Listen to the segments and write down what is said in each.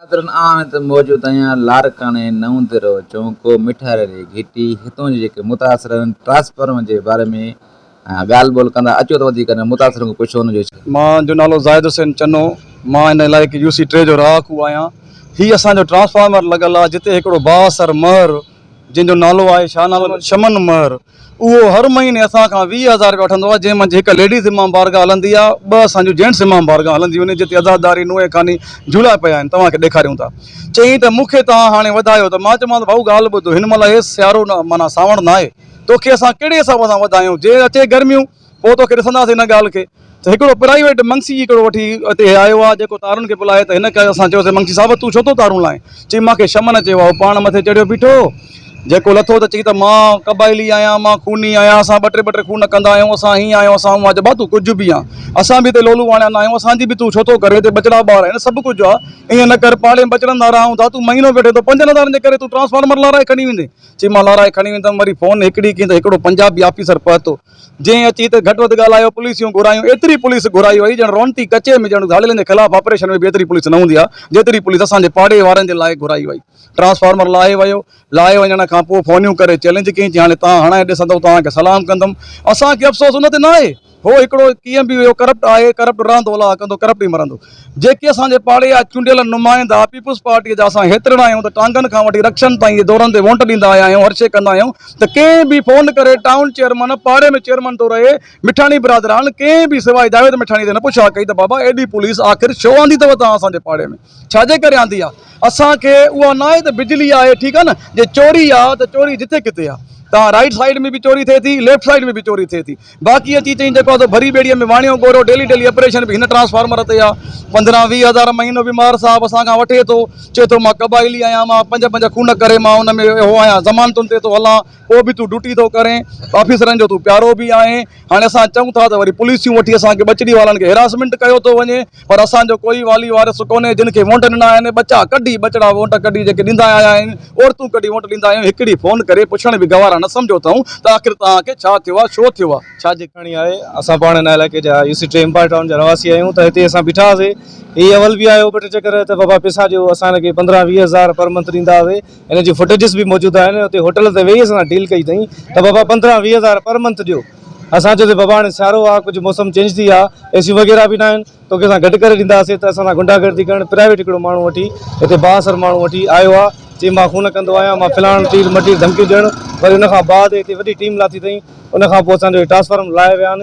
ناظرين آئون هت موجود آهيان لاڙڪاڻي نئون ديرو چونڪ مٺاري جي گهٽي هتون جي جيڪي متاثر آهن ٽرانسفارمر جي باري ۾ ڳالهه ٻولهه ڪندا اچو ته وڌيڪ انهن متاثرن کان پڇو ان جو مان جو نالو زاهد حسين چنو مان هن علائقي يو سي ٽي جو رهاڪو آهيان هي اسان جو ٽرانسفارمر لڳل آهي جتي هڪڙو بااثر مهر جنهن جو نالو آهي ڇا نالو شمن مهر اهو هر مهيني اسان کان 20 هزار رپيا وٺندو آهي جنهن منجهه هڪ ليڊيز امام بارگاهه هلندي آهي ٻه اسان جون جينٽس امام بارگاهه هلنديون آهن جتي عزاداري نوحي خاني جهولا پيا آهن توهان کي ڏيکاريون ٿا چيائين ته مون کي توهان هاڻي وڌايو ته مان چيومانس ڀائو ڳالهه ٻڌ هن مهل هي سيارو نه معنيٰ سانوڻ ناهي توکي اسان ڪهڙي حساب سان وڌايون جي اچي گرميون پوء توکي ڏسنداسين ان ڳالهه کي ته هڪڙو پرائيويٽ منگسي هڪڙو وٺي اتي آيو آهي جيڪو تارن کي پيو لاهي ته هن کي اسان چيوسين منگسي صاحب تون ڇو ٿو تارون لاهين؟ چي مان کي شمن چيو آهي هو پاڻ مٿي چڙهيو بيٺو هو جيڪو لٿو ته چي ته مان قبائلي آهيان مان خوني آهيان اسان ٻه ٽي ٻه ٽي خون ڪندا آهيون اسان هيئن آهيون اسان هونئن آهيون چي ڀاء تون ڪجهه به آن اسان به هتي لولو واڻيا نه آهيون اسان جي به تون ڇو ٿو ڪرين هتي ٻچڙا ٻار آهن سڀ ڪجهه آهي ائين نه ڪر پاڙي ۾ ٻچڙن سان رهون ٿا تون مهينو ويٺين ٿو پنجن هزارن جي ڪري تون ٽرانسفارمر لارائي کڻي ويندين چي مان لارائي کڻي ويندم وري فون هڪڙي ڪئي ته هڪڙو پنجابي آفيسر پهتو جنهن اچي هتي گهٽ وڌ ڳالهايو، پوليسيون گهرايون، ايتري پوليس گهرائي وئي ڄڻ رونتي ڪچي ۾ ڄڻ ڌاڙيلن جي خلاف آپريشن ۾ به ايتري پوليس نه هوندي آهي جيتري پوليس اسان جي پاڙي وارن جي لاء گهرائي وئي. ٽرانسفارمر لاهي ويو، لاهي وڃڻ کان پوء فونيون ڪري چئلينج ڪيائين چي هاڻي توهان هڻائي ڏسندؤ توهان کي سلام ڪندم. اسان کي افسوس ان تي ناهي هو هڪڙو ڪيئن به هيو ڪرپٽ آهي ڪرپٽ رهندو الله ڪندو ڪرپٽ ئي مرندو. جيڪي اسان جي پاڙي جا چونڊيل نمائندا پيپلز پارٽيء جا اسان هيترڙا آهيون ته ٽانگن کان وٺي رڪشن تائين جي دورن تي وونٽ ڏيندا آيا آهيون هر شيء ڪندا آهيون ته ڪنهن به فون ڪري ٽائون چيئرمن پاڙي ۾ چيئرمن ٿو رهي مٺاڻي برادران ڪنهن به سواء جاويد مٺاڻي تي نه پڇا ڪئي ته بابا ايڏي پوليس آخر ڇو آندي اٿو توهان اسان جي پاڙي ۾ ڇا جي ڪري آندي آهي اسان کي اها ناهي ته بجلي آهي ٺيڪ آهي نه جي چوري آهي ته چوري جتي ڪٿي آهي توهان رائيٽ سائيڊ ۾ به چوري ٿئي ٿي ليفٽ سائيڊ ۾ به چوري ٿئي ٿي باقي اچي چئين جيڪو آ سو ڀري ٻيڙيء ۾ واڻيو گورو ڊيلي ڊيلي اپريشن به هن ٽرانسفارمر تي آ پندرهن ويهه هزار مهينو به مار صاحب اسان کان وٺي ٿو چئي ٿو مان قبائلي آهيان مان پنج پنج خون ڪري مان ان ۾ اهو آهيان ضمانتن تي ٿو هلان پوء به تون ڊيوٽي ٿو ڪرين آفيسرن جو تون پيارو به آهين هاڻي اسان چئون ٿا ته وري پوليسيون وٺي اسان کي ٻچڙي وارن کي هراسمينٽ ڪيو ٿو وڃي پر اسان جو ڪوئي والي وارث ڪونهي جن کي وونٽ ڏنا آهن ٻچا ڪڍي ٻچڙا وونٽ ڪڍي جيڪي ڏيندا آيا آهن عورتون ڪڍي وونٽ ڏيندا آهيون هڪڙي فون ڪري پڇڻ به گوارا نه سمجهيو اٿئون ته آخر توهان کي ڇا ٿيو آهي ڇو ٿيو آهي ڇا جي کڻي آهي اسان پاڻ هن علائقي جا يو سي ٽي امپائر ٽائون جا رهواسي آهيون ته هتي اسان بيٺا هئاسي هي اول به آيو ٻه ٽي چڪر ته بابا پيسا ڏيو اسان هن کي پندرهن ويهه هزار پر منٿ ڏيندا هئاسي هن جي فوٽيجز به موجود آهن اتي هوٽل تي ويهي اسان سان ڊيل ڪئي اٿئي ته بابا پندرهن ويهه هزار پر منٿ ڏيو اسان چيو ته بابا هاڻي سيارو آ ڪجهه موسم چينج ٿي آ اي سيون وغيره به ناهن توکي اسان گهٽ ڪري ڏينداسين ته اسان سان غنڊا گردي ڪرڻ پرائيويٽ هڪڙو ماڻهو وٺي هتي بااثر ماڻهو وٺي آيو آ چي مان خون ڪندو آهيان مان فلاڻ تير مٽير ڌمڪيون ڏيڻ وري ان کان بعد هتي وڏي ٽيم لاٿي اٿئي ان کان پوء اسان جو هي ٽرانسفارم لاهي ويا آهن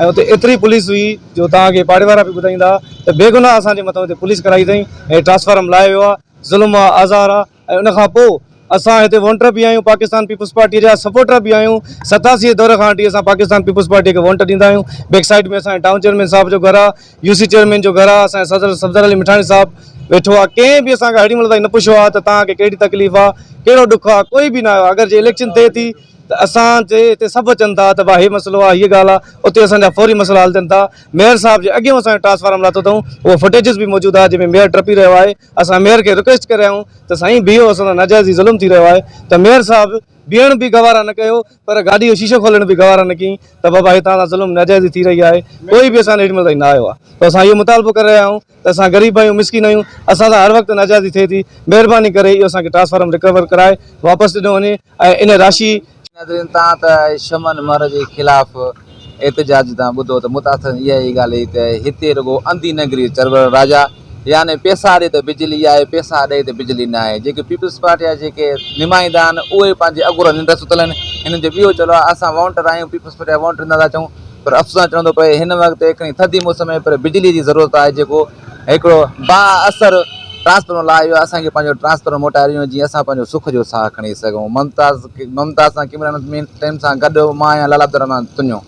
۽ اتي ايتري پوليس هئي جو توهان کي پاڙي وارا به ٻڌائيندا ته بيگناهه اسان جي مٿان هتي پوليس ڪرائي اٿئي ۽ ٽرانسفارم لاهي ويو آ ظلم آ آزار آ ۽ ان کان پوء اسان هتي وونٽر به آهيون پاڪستان پيپلز پارٽيء جا سپورٽر به آهيون 87 جي دور کان وٺي اسان پاڪستان پيپلز پارٽيء کي وونٽ ڏيندا آهيون بيڪ سائيڊ ۾ اسان جي ٽائون چيئرمين صاحب جو گهر آهي يو سي چيئرمين جو گهر آهي اسان جي صدر صفدر علي مٺاڻي صاحب ويٺو آهي ڪنهن به اسان کان ههڙي مهل تائين نه پڇيو آهي ته توهان کي ڪهڙي تڪليف آهي ڪهڙو ڏک آهي ڪوئي به نه آيو آهي اگر جي اليڪشن ٿئي ٿي ته اسان جي هتي سڀ اچن ٿا ته ڀاء هي مسئلو آهي هيء ڳالهه آهي اتي اسان جا فوري مسئلا حل ٿين ٿا ميئر صاحب جي اڳيون اسان جو ٽرانسفارم لاٿو اٿئون اهو فوٽيجز به موجود آهي جنهن ۾ ميئر ٽپي رهيو آهي اسان ميئر کي رڪويسٽ ڪري رهيا آهيون ته سائين بيهو اسان سان ناجائز هي ظلم ٿي رهيو آهي ته ميئر صاحب بيهڻ به گوارا نه ڪيو پر گاڏي جو شيشو کولڻ به گوارا نه ڪيائين ته بابا هي توهان سان ظلم ناجائزي ٿي رهي آهي ڪوئي به اسان ڏي هيڏي مهل تائين نه آيو آهي ته اسان اهو مطالبو ڪري رهيا آهيون ته اسان غريب آهيون مسڪين آهيون اسان سان هر وقت ناجائزي ٿئي ٿي مهرباني ڪري اهو اسان کي ٽرانسفارم رڪور ڪرائي واپس ڏنو وڃي ۽ ان راشي ناظرين تان ته شمن مھر جي خلاف احتجاج تان ٻڌو ته متاثرن اها ئي ڳالهه هئي ته هتي رڳو انڌي نگري چرٻر راجا يعني پيسا ڏي ته بجلي آهي پيسا ڏئي ته بجلي ناهي جيڪي پيپلز پارٽي جا جيڪي نمائندا آهن اهي پنهنجي اگهور ننڊ ستل آهن هنن جو ٻيو چلو آهي اسان وونٽر آهيون پيپلز پارٽي جا وونٽ ڏيندا ٿا اچون پر افسوس سان چوڻو ٿو پئي هن وقت هڪڙي ٿڌي موسم ۾ پر بجلي جي ضرورت آهي جيڪو هڪڙو با اثر ٽرانسفارمر لاهي ويو آهي اسان کي پنهنجو ٽرانسفارمر موٽائي ڏنو جيئن اسان پنهنجو سک جو ساهه کڻي سگهون ممتاز ممتاز سان ڪيمرا مين ٽيم سان گڏ مان آهيان لال عبدالرحمان تنيو.